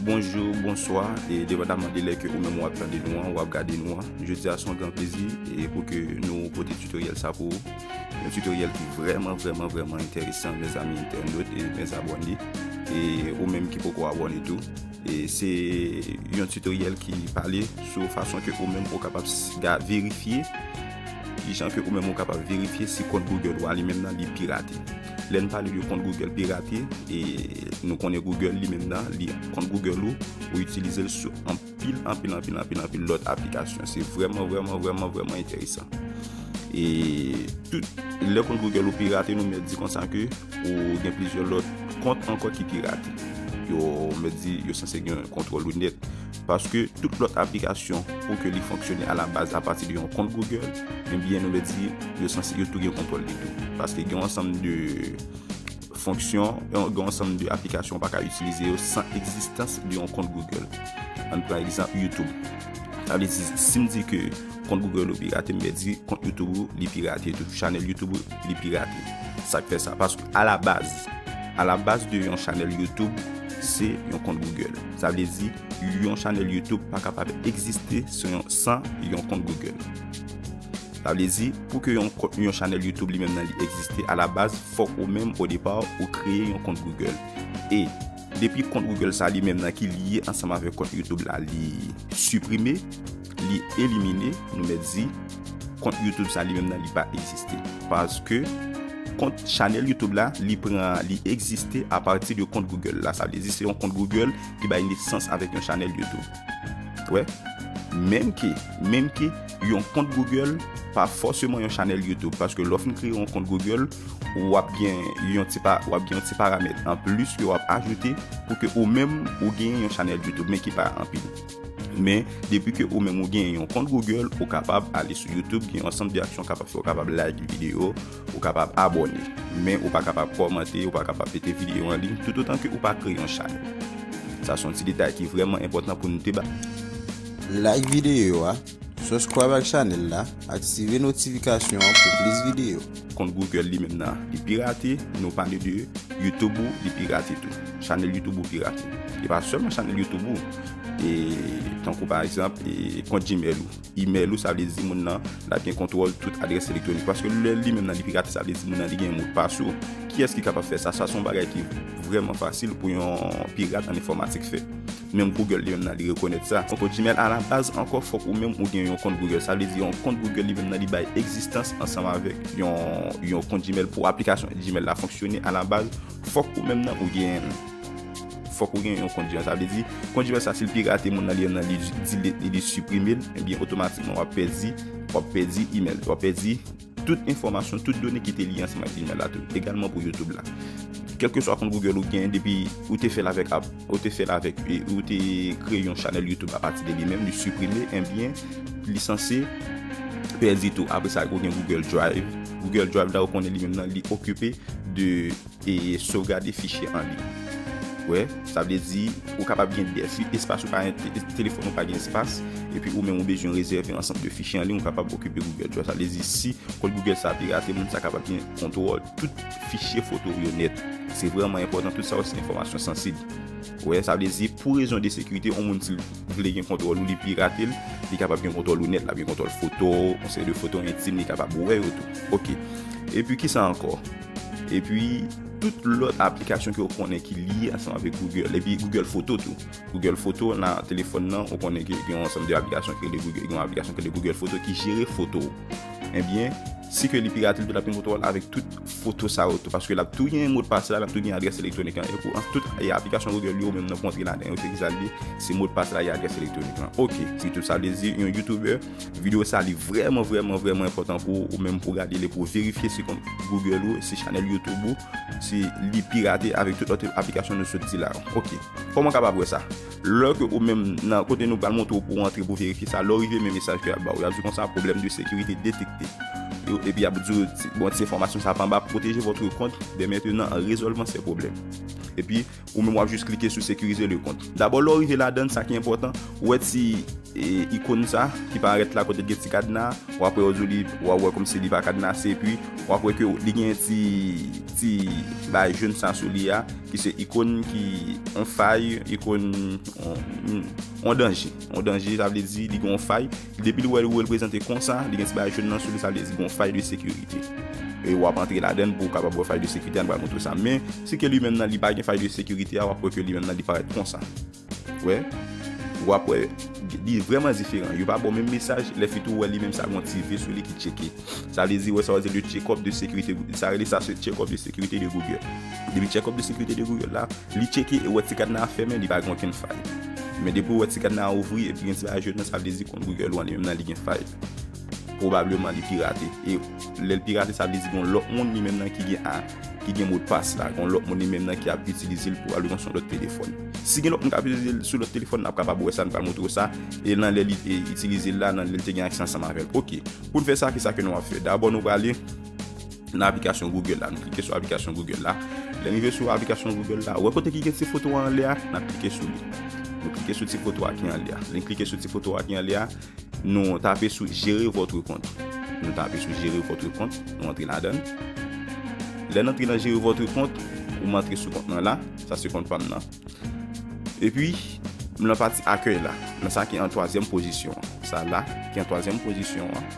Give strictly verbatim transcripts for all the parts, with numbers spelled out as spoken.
Bonjou, bonswa, e depandaman de lè ke ou menm w ap tande nou an, w ap gade nou an. Jodi a se yon gran plezi e pou ke nou pote tutoriel sa pou ou. Yon tutoriel ki vrèman, vrèman, vrèman enteresan, mezanmi entènot e mezabòne. E ou menm ki poko abòne tou. E se yon tutoriel ki pale sou fason ke ou menm ou kapab s- ga- verifye, kijan ke ou menm ou kapab verifye si kont Google ou a li menm nan li pirate. Lè n pale de kont Google pirate, e nou konnen Google li menm nan, li kont Google ou, ou itilize l sou anpil, anpil, anpil, anpil, anpil lòt aplikasyon. Se vrèman, vrèman, vrèman, vrèman enteresan. E tout lè kont Google ou pirate, nou mèt di konsa ke ou gen plizyè lòt kont ankò ki pirate. Yo mèt di yo sanse gen kontwòl ou nèt. Paske tout lòt aplikasyon pou ke li fonksyone a la baz apati de yon kont Google, ebyen nou mèt di yo sanse yo tou gen kontwòl li tou. Paske gen yon ansanm de fonksyon, gen yon ansanm de aplikasyon ou pa ka itilize yo san egzistans de yon kont Google. Ann pran egzanp YouTube. Sa vle di, si m di ke kont Google ou pirate, m vle di kont YouTube ou li pirate tou, chanèl YouTube ou li pirate. Sa k fè sa? Paske a la baz, a la baz de yon chanèl YouTube, se yon kont Google. Sa vle di, yon chanèl YouTube pa kapab egziste san yon, san yon kont Google. Sa vle di, pou ke yon, ko- yon chanèl YouTube li menm nan li egziste a la baz, fòk ou menm o depa ou kreye yon kont Google. E depi kont Google sa li menm nan ki lye ansanm avèk kont YouTube la li siprime, li elimine, nou mèt di, kont YouTube sa li menm nan li pa egziste. Paske kont chanèl YouTube la, li pran, li egziste apati de kont Google la. Sa vle di se yon kont Google ki bay nesans avèk yon chanèl YouTube. Wè, menm ke, menm ke yon kont Google pa fòseman yon chanèl YouTube, paske lè w fin kreye yon kont Google, w ap gen yon ti pa, w ap gen yon ti paramèt anplis ke w ap ajoute pou ke ou menm ou gen yon chanèl YouTube, men ki pa anpil. Men depi ke ou menm ou gen yon kont Google, ou kapab ale sou YouTube, gen yon ansanm de aksyon w kapab fè, ou kapab like videyo, ou kapab abòne, men ou pa kapab kòmante, ou pa kapab mete videyo an liy, toutotan ke ou pa kreye yon chanèl. Sa se yon ti detay ki vrèman enpòtan pou nou te ba. Like videyo a, subscribe ak chanèl la, aktive notifikasyon an pou plis videyo. Kont Google li menm nan, li pirate, nou pale de YouTube ou, li pirate tou. Chanèl YouTube ou pirate. E pa sèlman chanèl YouTube ou, e tankou pa egzanp, e kont Gmail ou. Email ou, sa vle di moun nan, l ap gen kontwòl tout adrès elektwonik. Paske lè li menm nan li pirate, sa vle di moun nan li gen modpas ou. Kiyès ki kapab fè sa? Sa se yon bagay ki vrèman fasil pou yon pirat an enfòmatik fè. Menm Google li menm nan li rekonèt sa. Donk Gmail a la baz ankò, fòk ou menm ou gen yon kont Google. Sa vle di yon kont Google li menm nan li bay egzistans ansanm avèk yon, yon kont Gmail pou aplikasyon Gmail la fonksyone a la baz. Fòk ou menm nan ou gen, fòk ou gen yon kont Gmail. Sa vle di kont Gmail sa si l pirate, moun nan li menm nan li delete, li, li siprime l, ebyen otomatikman w ap pèdi, w ap pèdi email, w ap pèdi tout enfòmasyon, tout done ki te lye ansanm ak Gmail la tou. Egalman pou YouTube la. Kèlkeswa kont Google ou gen, depi ou te fè l avèk app, ou te fè l avèk, e, ou te kreye yon chanèl YouTube apati de li menm, li siprime, ebyen, li sanse pèdi tou. Apre sa, ou gen Google Drive. Google Drive la, ou konnen li menm nan, li okipe de e sovgade fichye an liy. Wè, sa vle di ou kapab gen dè fi espas ou pa gen te- telefòn ou pa gen espas, epi ou menm ou bezwen rezève ansanm de fichye an liy, ou kapab okipe Google Drive. Sa vle di si kont Google sa pirate, moun sa kapab gen kontwòl tout fichye foto yo nèt. Se vrèman enpòtan, tout sa yo se enfòmasyon sansib. Wè, sa vle di pou rezon de sekirite, yon moun si l vle gen kontwòl ou, li pirate l, li kapab gen kontwòl ou nèt, l ap gen kontwòl foto, yon seri de foto entim, li kapab wè yo tou. Oke. Epi kisa ankò? Epi tout lòt aplikasyon ke w konnen ki lye ansanm avèk Google. Epi Google Foto tou. Google Foto nan telefòn nan, ou konnen ke gen yon ansanm de aplikasyon ki rele Google, gen yon aplikasyon ki rele Google Foto ki jere foto w. Ebyen, si ke li pirate l tou, l ap gen kontwòl avèk tout foto sa yo tou, paske l ap tou gen modpas la, l ap tou gen adrès elektwonik lan. E pou an tout e aplikasyon Google yo, ou menm nan pou antre ladan yo, se ki sa l ye, se modpas la, e adrès elektwonik lan. Oke, si tout sa vle di, yon YouTuber, videyo sa li vrèman, vrèman, vrèman enpòtan pou ou menm pou gade li, pou verifye si kont Google ou, si chanèl YouTube ou, si li pirate avèk tout lòt aplikasyon nou sot di la yo. Oke. Kòman w kapab wè sa? Lè ke ou menm nan kote nou pral montre w pou w antre pou verifye sa, lè w rive men mesaj ke y ap ba w, y ap di konsa pwoblèm de sekirite detekte. Epi y ap di w, bon, ti enfòmasyon sa pa anba, protéger votre compte dès maintenant en résolvant ces problèmes. Epi, ou menm w ap jis klike sou sécuriser le compte. Dabò, lè w rive ladan, sa ki enpòtan, ou wè ti e, ikòn sa ki parèt la kote gen ti kadna, w ap wè yo di w li, w ap wè kòmsi li pa kadnase, epi w ap wè ke li gen ti, ti bagay jòn sa sou li a, ki se ikòn ki on fay, ikòn on, on danje. On danje, sa vle di li gen on fay. Depi l wè, wè l prezante konsa, li gen ti bagay jòn nan sou li, sa vle di gen on fay de sekirite. E w ap antre ladan l pou w kapab wè fay de sekirite a, n pral montre w sa. Men, si ke li menm nan, li pa gen fay de sekirite a, w ap wè ke li menm nan, li parèt konsa. Wè, w ap wè, li vrèman diferan. Yo pa ba w menm mesaj, lè fini tou wè li menm sa gon ti V sou li ki tcheke. Sa vle di, wè, sa vle di le check-up de sécurité. Sa rele sa se check-up de sécurité de Google. Depi check-up de sécurité de Google la, li tcheke e wè ti kadna a fèmen, li pa gen okenn fay. Men depi w wè ti kadna a ouvri epi gen ti bagay jòn nan, sa vle di kont Google ou an li menm nan li gen fay. Pwobableman li pirate. E lè l pirate, sa vle di gon lòt moun li menm nan ki gen a, ki gen modpas la. Gon lòt moun li menm nan ki ap itilize l pwobableman sou lòt telefòn. Si gen lòt moun k ap itilize l sou lòt telefòn, n ap kapab wè sa, n pral montre w sa. E nan lè li e, itilize l la, nan lè l te gen aksè ansanm avè l. Ok. Pou n fè sa, kisa ke nou ap fè? Dabò, nou prale nan aplikasyon Google la. Nou klike sou aplikasyon Google la. Lè n rive sou aplikasyon Google la, wè kote ki gen ti foto a anlè a, n ap klike sou li. Nou klike sou ti foto a ki anlè a. Lè n klike sou ti foto a ki anlè a, nou tape sou gérer votre compte. Nou tape sou gérer votre compte, nou antre ladan l. Lè n antre nan gérer votre compte, ou m antre sou kont nan la, sa se kont pa m nan. Epi, m nan pati akèy la, nan sa ki an twazyèm pozisyon an. Sa la, ki an twazyèm pozisyon an.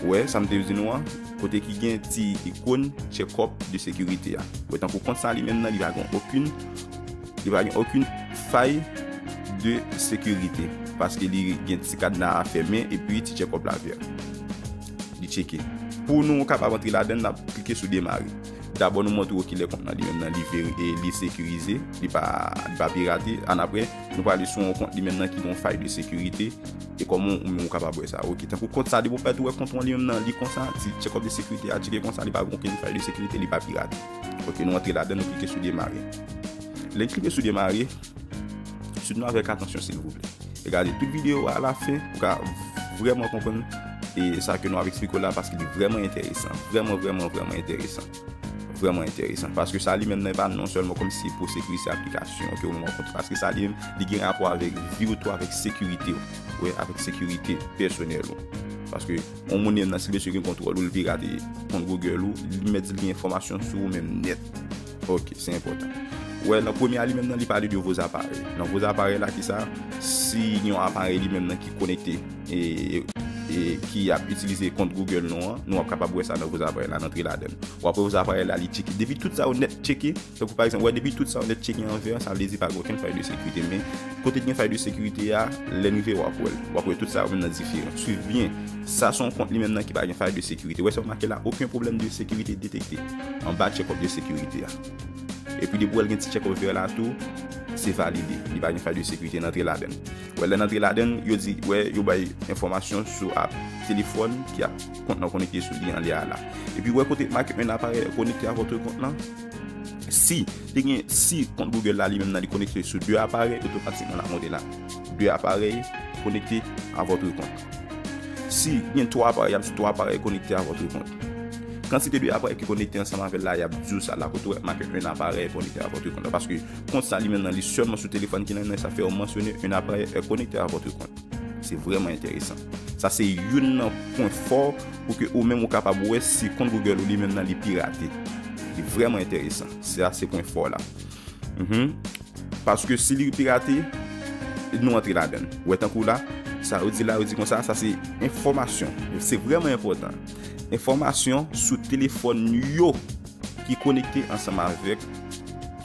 Wè, sa m te di nou an, kote ki gen ti ikòn check-up de sécurité a. Wè, tankou kont sa li menm nan, li pa gen okenn, li pa gen okenn fay de sekirite. Paske li gen ti kadna a fèmen epi ti check-up la vè. Li tcheke. Pou nou kapab antre ladan l, n ap klike sou demare. Dabò, nou montre w kilè kont nan li menm nan, li veri-, e li sekirize, li pa, li pa pirate. Annapre, nou prale sou yon kont li menm nan ki gen yon fay de sekirite. E kòman ou menm ou kapab wè sa? Ok, tankou kont sa, depi w pèt ou wè kont ou an li menm nan, li konsa, ti check-up de sekirite a tcheke konsa, li pa gen okenn fay de sekirite, li pa pirate. Ok, nou antre ladan, nou klike sou demare. Lè n klike sou demare, swiv nou avèk atansyon, silvouplè. E gade tout videyo a alafen, ou ka vrèman konprann e sa ke nou ap eksplike w la, paske li vrèman enteresan. Vrèman, vrèman, vrèman enteresan. Vrèman enteresan. Paske sa li menm nan, e pa non sèlman kòmsi pou sekirize aplikasyon ke ou menm w ap kontre. Paske sa li menm, li gen rapò avèk vi w tou, avèk sekirite w. Wi, avèk sekirite pèsonèl ou. Paske yon moun li menm nan, si l bezwen gen kontwòl ou, li pirate kont Google ou, li mèt di l gen enfòmasyon sou ou menm nèt. Ok, se enpòtan. Wè, nan premye a li menm nan, li pale de vos aparèy. Nan vos aparèy la, kisa? Si yon aparèy li menm nan ki konekte e, e ki ap itilize kont Google nou an, nou ap kapab wè sa nan vos aparèy la, n antre ladan l. W ap wè vos aparèy la, li tcheke. Depi tout sa yo nèt tcheke, tankou pa egzanp, wè, depi tout sa yo nèt tcheke an vè, sa vle di pa gen okenn fay de sekirite. Men, kote gen fay de sekirite a, lè n rive, w ap wè l. W ap wè tout sa yo menm nan diferan. Swiv byen. Sa se yon kont li menm nan ki pa gen fay de sekirite. Wè, sa w make la, okenn pwoblèm de sekirite detekte. Anba check-up de sekirite a. Epi depi w wè l gen ti check-up vè la tou, se valide. Li pa gen fay de sekirite, n antre ladan l. Wè, lè n antre ladan l, yo di, wè, yo bay enfòmasyon sou ap telefòn ki ap kont nan konekte sou li anlè a la. Epi wè kote make un appareil connecté à votre compte lan. Si te gen, si kont Google la li menm nan li konekte sou de aparèy, otomatikman l ap montre la. De aparèy connecté à votre compte. Si gen twa aparèy, y ap di twa aparèy connecté à votre compte. Kantite de aparèy ki konekte ansanm avè l la, y ap di w sa la, kote w wè make un appareil connecté à votre compte. Paske kont sa li menm nan, li sèlman sou telefòn ki nan men, sa fè yo mansyone un appareil est connecté à votre compte. Se vrèman enteresan. Sa se youn nan pwen fò pou ke ou menm ou kapab wè si kont Google ou li menm nan li pirate. Li vrèman enteresan. Sa se pwen fò la. Mhm. Paske si li pirate, nou antre ladan l. Wè tankou la, sa yo di la, yo di konsa, sa se enfòmasyon. Se vrèman enpòtan. Enfòmasyon sou telefòn yo ki konekte ansanm avèk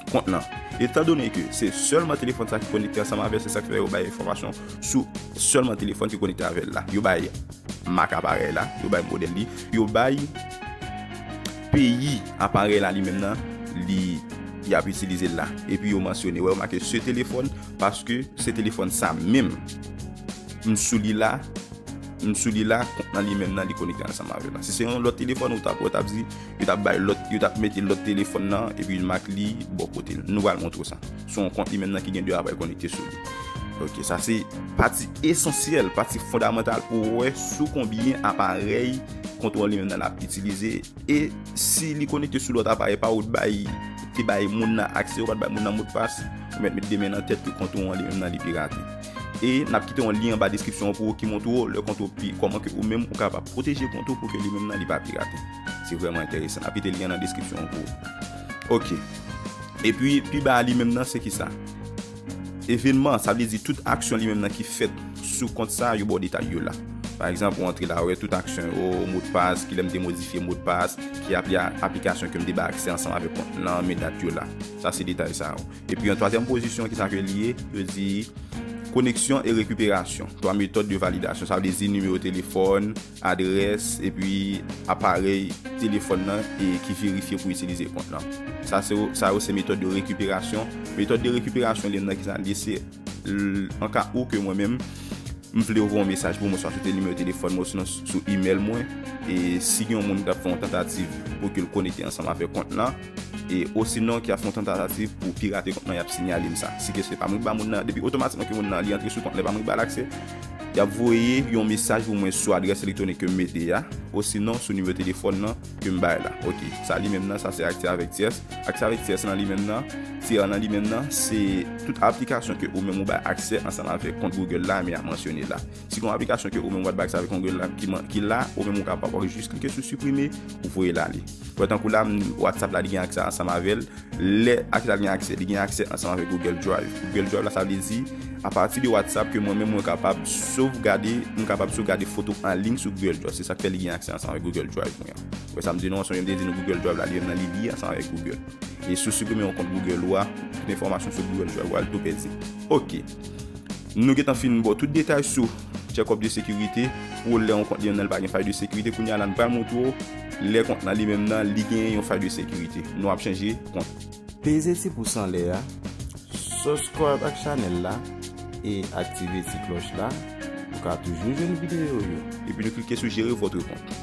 kont lan. Etandone ke se sèlman telefòn sa ki konekte ansanm avè l, se sa k fè yo bay enfòmasyon sou sèlman telefòn ki konekte avè l la. Yo bay mak aparèy la, yo bay modèl li, yo bay peyi aparèy la li menm nan, li, y ap itilize l la. Epi yo mansyone, wè, yo make ce téléphone, paske se telefòn sa menm. M sou li la, m sou li la, kont nan li menm nan, li konekte ansanm avè l la. Si se yon lòt telefòn, ou t ap, ou t ap di, yo t ap bay lòt, yo t ap mete lòt telefòn nan, epi l mak li bò kote l. Nou pral montre w sa. Se yon kont li menm nan ki gen de aparèy konekte sou li. Ok, sa se pati esansyèl, pati fondamantal pou w wè sou konbyen aparèy kont ou an li menm nan l ap itilize, e si li konekte sou lòt aparèy pa ou t bay, te bay moun nan aksè, ou pa t bay moun nan modpas, ou mèt met de men nan tèt ke kont ou an li menm nan li pirate. E n ap kite yon lyen anba deskripsyon an pou ou ki montre w lè kont ou pi, kòman ke ou menm ou kapab pwoteje kont ou pou ke li menm nan li pa pirate. Se vrèman enteresan. N ap kite lyen an nan deskripsyon an pou ou. Ok. Epi, pi ba a li menm nan, se ki sa? Evenman, sa vle di tout aksyon li menm nan ki fèt sou kont sa, yo ba w detay yo la. Pa egzanp, ou antre la, ou wè tout aksyon yo, modpas, kilè m te modifye modpas, ki apli-, aplikasyon ke m te bay aksè ansanm avèk kont lan, men dat yo la. Sa se detay sa yo. Epi, an twazyèm pozisyon, ki sa ke li ye? Yo di koneksyon e rekiperasyon. Twa metòd de validasyon. Sa vle di nimewo telefòn, adrès, epi aparèy telefòn nan e ki verifye pou itilize kont lan. Sa se, sa yo se metòd de rekiperasyon. Metòd de rekiperasyon li menm nan ki sa li ye, se l-, an ka ou ke mwen menm, m vle voye yon mesaj pou mwen, swa sou te nimewo telefòn mwen, sinon sou imèl mwen, e si gen yon moun ki t ap fè yon tantativ pou ke l konekte ansanm avèk kont lan, e osinon ki ap fè yon tantativ pou pirate kont lan, y ap siyale m sa. Si ke se pa mwen ki ba moun nan, depi otomatikman ke moun nan li antre sou kont lan, pa mwen ki ba l aksè, y ap voye yon mesaj pou mwen sou adrès elektwonik ke m mete a, osinon sou nimewo telefòn nan ke m bay la. Ok, sa li menm nan, sa se aksè avèk tyès. Aksè avèk tyès lan li menm nan, tyè lan li menm nan, se tout aplikasyon ke ou menm ou bay aksè ansanm avèk kont Google la, men y ap mansyone la. Si gen yon aplikasyon ke ou menm ou pa t bay aksè avèk Google la, ki, ki la, ou menm ou kapab jis klike sou siprime, ou voye l ale. Wè, tankou la, m, WhatsApp la, li gen aksè ansanm avè l. Lè aksè la gen aksè, li gen aksè ansanm avèk Google Drive. Google Drive la, sa vle di, apati de WhatsApp ke mwen menm mwen kapab sovgade, m kapab sovgade foto an liy sou Google Drive. Se sa k fè li gen aksè ansanm avèk Google Drive mwen an. Wè sa m di nou, sonje m te di nou Google Drive la, li menm nan li lye ansanm avèk Google. E si w siprime yon kont Google ou a, tout enfòmasyon sou Google Drive ou a, l tou pèdi. Ok. Nou gentan fin ba w tout detay sou check-up de sekirite, pou lè yon kont li menm nan li pa gen fay de sekirite. Kounye a la, nou pral montre w lè kont lan li menm nan li gen yon fay de sekirite. Nou ap chanje kont. Peze ti pous anlè a, subscribe ak chanèl la, e aktive ti klòch la, pou ka toujou jwenn videyo yo. Epi nou klike sou gérer votre compte.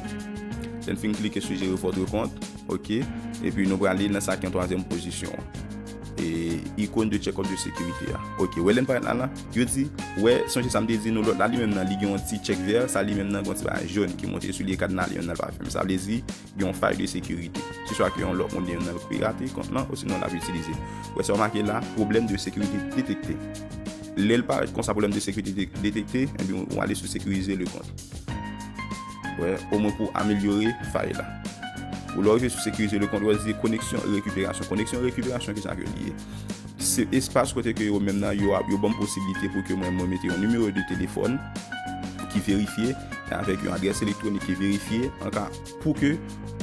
Lè n fin klike sou gérer votre compte, ok, epi nou prale nan sa ki an twazyèm pozisyon an. E ikòn de check-up de sekirite a. Ok, wè lè n parèt la, la, yo di, wè, sonje sa m te di nou lòt la, li menm nan, li gen yon ti chèk vè, sa li menm nan, gen yon ti bagay jòn ki monte sou li, e kadna li menm nan, l pa fèmen. Sa vle di, gen yon fay de sekirite. Se swa ke yon lòt moun li menm nan pirate kont lan, osinon l ap itilize. Wè sa w make la, problème de sécurité détecté. Lè l parèt konsa, problème de sécurité dé-, détecté, ebyen, ou ale sou sécuriser le compte. Wè, omwen pou amelyore fay la. Ou lè w rive sou sécuriser le compte, wè, se koneksyon e rekiperasyon. Koneksyon e rekiperasyon, ki sa ke li ye? Se espas kote ke yo menm nan, yo, yo ban m posiblite pou ke mwen, mwen mete yon nimewo de telefòn ki verifye, avèk yon adrès elektwonik ki verifye, an ka, pou ke,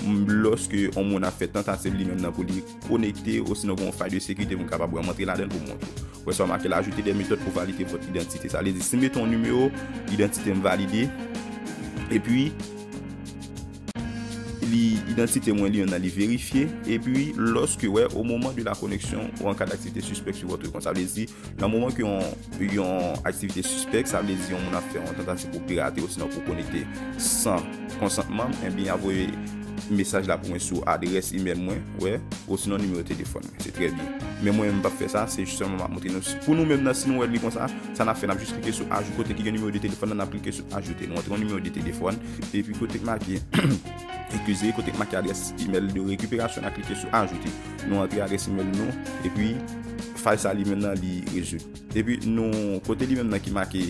m, lòske yon moun ap fè tantativ li menm nan pou li konekte, osinon gen yon fay de sekirite pou m kapab wè, m antre ladan l pou m montre w. Wè sa w make la, ajouter des méthodes pour valider votre identité. Sa vle di, si m mete yon nimewo, idantite m valide, epi li, idantite mwen li menm nan li verifye, epi lòske, wè, au moment de la connexion ou en cas d'activité suspecte sur votre compte. Sa vle di, nan moman ke yon, yon aktivite sispèk, sa vle di yon moun ap fè yon tantativ pou pirate osinon pou konekte san konsantman m, ebyen, y ap voye mesaj la pou mwen sou adrès imèl mwen, wè, osinon nimewo telefòn mwen. Se trè byen. Men mwen menm m p ap fè sa, se jistèman m ap montre nou. Pou nou menm nan, si nou wè li konsa, sa n ap fè, n ap jis klike sou ajou kote ki gen nimewo de telefòn nan, n ap klike sou ajoute. Nou antre yon nimewo de telefòn, epi kote k make, eskize, kote k make adrès imèl de rekiperasyon, n ap klike sou ajoute. Nou antre adrès imèl nou, epi fay sa li menm nan li rezoud. Epi nou, kote li menm nan ki make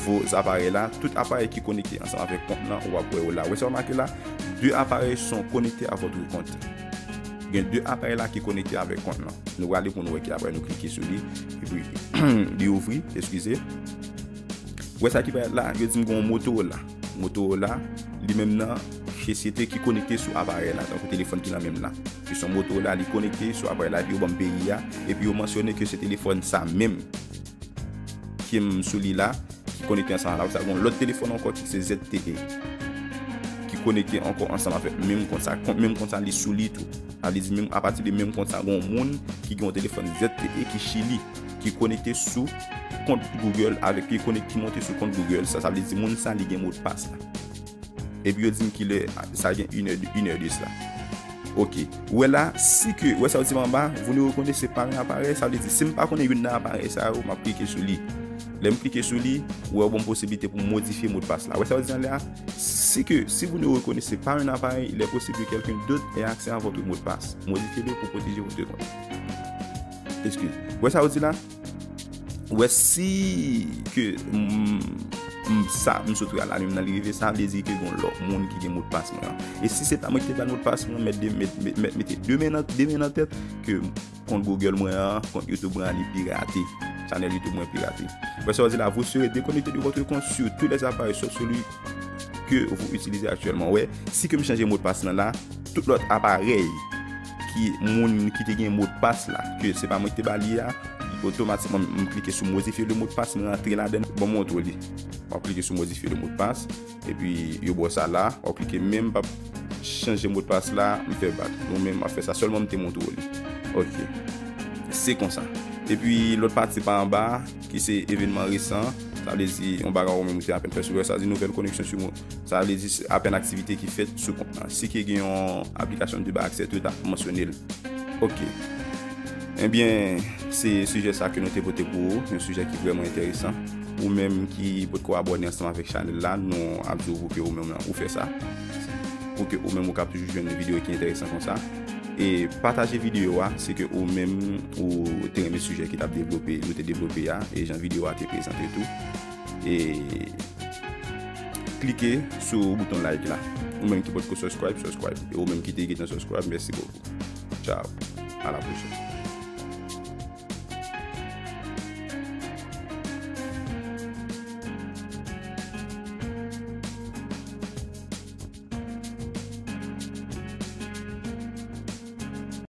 vos aparèy la, tout aparèy ki konekte ansanm avèk kont lan, w ap wè yo la. Wè sa w make la, deux appareils sont connectés à votre compte. Gen de aparèy la ki konekte avèk kont lan. Nou prale pou nou wè ki aparèy, nou klike sou li, epi li ouvri, eskize. Wè sa ki parèt la, yo di m gen yon Motorola. Motorola, li menm nan, sosyete ki konekte sou aparèy la, tankou telefòn ki nan men m la. Se yon Motorola, li konekte sou aparèy la, epi yo ban m peyi a, epi yo mansyone ke se telefòn sa menm ke m sou li la, ki konekte ansanm avèk sa. Gen yon lòt telefòn ankò ki se Z T E, ki konekte ankò ansanm avèk menm kont sa. Kont, menm kont sa, li sou li tou. Sa vle di, menm, apati de menm kont sa, gen yon moun ki gen yon telefòn Z T E ki Chili, ki konekte sou kont Google avèk, ki konekte, ki monte sou kont Google sa. Sa vle di, moun sa, li gen modpas la. Epi yo di m kilè sa gen inè de, inè de sa. Ok. Ou wè la, si ke, ou wè sa yo di m anba, vous ne reconnaissez pas un appareil, sa vle di, si m pa konnen youn nan aparèy sa yo, m ap klike sou li. Lè m klike sou li, ou wè yo ban m posiblite pou m modifye modpas la. Ou wè sa yo di anlè a? Si que, si vous ne reconnaissez pas un appareil, il est possible que quelqu'un d'autre ait accès à votre mot de passe. Modifiez-le pour protéger votre compte. Excuse. Ou wè sa yo di la? Ou wè si que, mm, mm, sa, m sot wè a la menm nan li rive, sa vle di ke gon lòt moun ki gen modpas mwen an. E si se pa mwen ki te ba l modpas mwen, mèt de, mèt, mèt, mèt mete de men nan, de men nan tèt ke kont Google mwen an, kont YouTube mwen an, li pirate. Chanèl YouTube mwen pirate. Ou wè sa yo di la, vous serez déconnecté de votre compte sur tous les appareils sauf celui que vous utilisez actuellement. Ou wè, si ke m chanje modpas lan la, tout lòt aparèy ki moun ki te gen modpas la, ke se pa mwen ki te ba li a, otomatikman m klike sou modifye le mot de passe, m rantre ladan, bon, m montre li. M ap klike sou modifye le mot de passe, epi yo ba w sa la, w ap klike men m p ap chanje mot de passe la, m fè bak. Ou menm m ap fè sa, sèlman m te montre w li. Ok. Se konsa. Epi lòt pati pa anba a, ki se evènman resan, sa vle di yon bagay ou menm ou te apèn fè sou lè, sa di nouvelle connexion sur mot. Sa vle di se apèn aktivite ki fèt sou kont lan. Si ke gen yon aplikasyon m te bay aksè tou, t ap mansyone l. Ok. Ebyen, se sijè sa ke nou te pote pou ou, yon sijè ki vrèman enteresan. Ou menm ki potko abòne ansanm avèk chanèl la, nou ap di w pou ke ou menm ou fè sa. Pou ke ou menm ou kab toujou jwenn videyo ki enteresan konsa. E pataje videyo a, si ke ou menm ou te renmen sijè ki t ap devlope, nou te devlope a, e jan videyo a te prezante tou. E klike sou bouton like la. Ou menm ki potko subscribe, subscribe. E ou menm ki te gentan subscribe, mèsi bokou. Ciao. À la prochaine.